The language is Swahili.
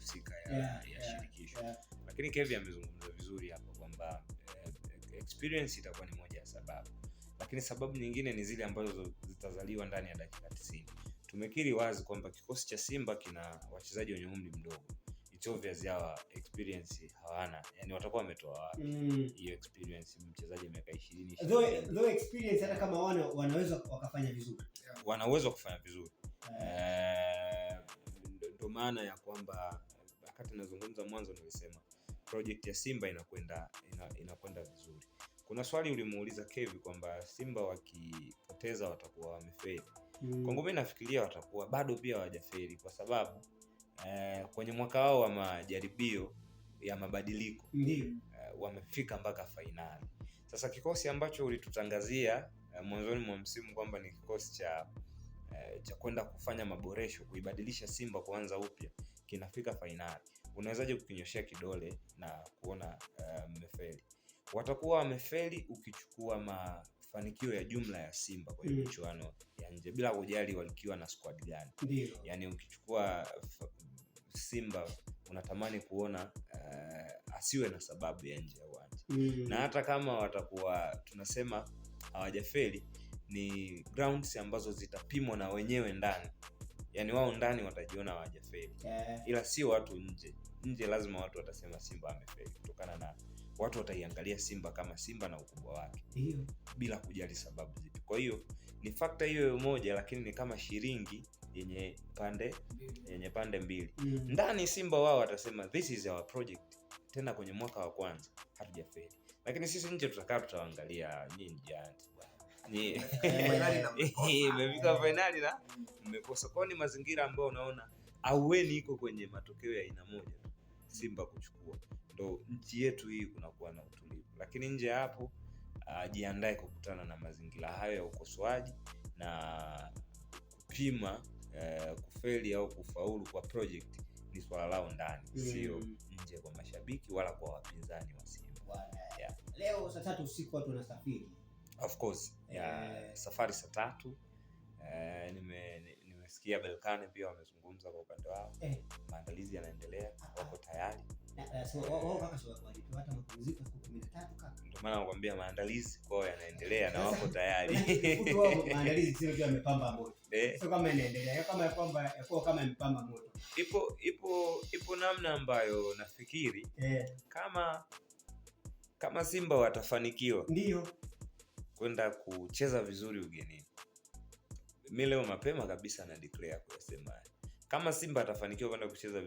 husika ya, ya shirikisho. Lakini Kevi amezungumza vizuri hapa kwamba experience itakuwa ni moja ya sababu, lakini sababu nyingine ni zile ambazo zitazaliwa ndani ya dakika 90. Tumekiri wazi kwamba kikosi cha Simba kina wachezaji wenye umri mdogo. It's obvious hawa experience hawana, yani watakuwa wametoa wapi hiyo experience? Mchezaji miaka 20, Though, though experience hata kama wanaweza wakafanya vizuri. Wana uwezo wa kufanya vizuri. Ndo maana ya kwamba wakati nazungumza mwanzo nilisema project ya Simba inakwenda vizuri. Kuna swali ulimuuliza Kevi kwamba Simba wakipoteza watakuwa wamefeli. Kwangu mimi nafikiria watakuwa bado pia hawajafeli kwa sababu kwenye mwaka wao wa majaribio ya mabadiliko wamefika mpaka fainali. Sasa kikosi ambacho ulitutangazia mwanzoni mwa msimu kwamba ni kikosi cha kwenda kufanya maboresho, kuibadilisha Simba kuanza upya, kinafika fainali. Unawezaje kukinyoshea kidole na kuona mmefeli? Watakuwa wamefeli ukichukua mafanikio ya jumla ya Simba kwenye michuano ya nje bila kujali walikiwa na squad gani. Yani ukichukua Simba unatamani kuona asiwe na sababu ya nje ya uwanja na hata kama watakuwa tunasema hawajafeli, ni grounds ambazo zitapimwa na wenyewe ndani, yaani wao ndani watajiona hawajafeli, ila sio watu nje. Nje lazima watu watasema Simba amefeli, kutokana na watu wataiangalia Simba kama Simba na ukubwa wake bila kujali sababu zipi. Kwa hiyo ni factor hiyo moja, lakini ni kama shilingi yenye pande mbili. Ndani Simba wao watasema, "This is our project," tena kwenye mwaka wa kwanza hatujafeli, lakini sisi nje tutakaa tutaangalia, nyinyi giant bwana, Fainali na mmekosa. Imefika fainali na mmekosa. Kwao ni mazingira ambayo unaona aueni iko kwenye matokeo ya aina moja tu, Simba kuchukua, ndo nchi yetu hii kunakuwa na utulivu, lakini nje ya hapo jiandae kukutana na mazingira hayo ya ukosoaji na kupima kufeli au kufaulu kwa project ni swala lao ndani, sio nje kwa mashabiki wala kwa wapinzani wa Simba. Bwana. Yeah. Leo saa 3 usiku watu wanasafiri. Of course, yeah, safari saa 3. Nimesikia Berkane pia wamezungumza kwa upande wao, maandalizi yanaendelea, wako tayari. Na, so, wao kaka so walipewa hata mapumziko siku 13, kaka. Ndio maana nakwambia maandalizi kwao yanaendelea na wako tayari. Kifupi wao maandalizi sio tu yamepamba moto. Sio kama inaendelea, ya kama ya kwamba ya kuwa kama yamepamba moto. Ipo namna ambayo nafikiri kama Simba watafanikiwa kwenda kucheza vizuri ugenini. Mi leo mapema kabisa na declare kuyasema haya. Kama Simba atafanikiwa kwenda kucheza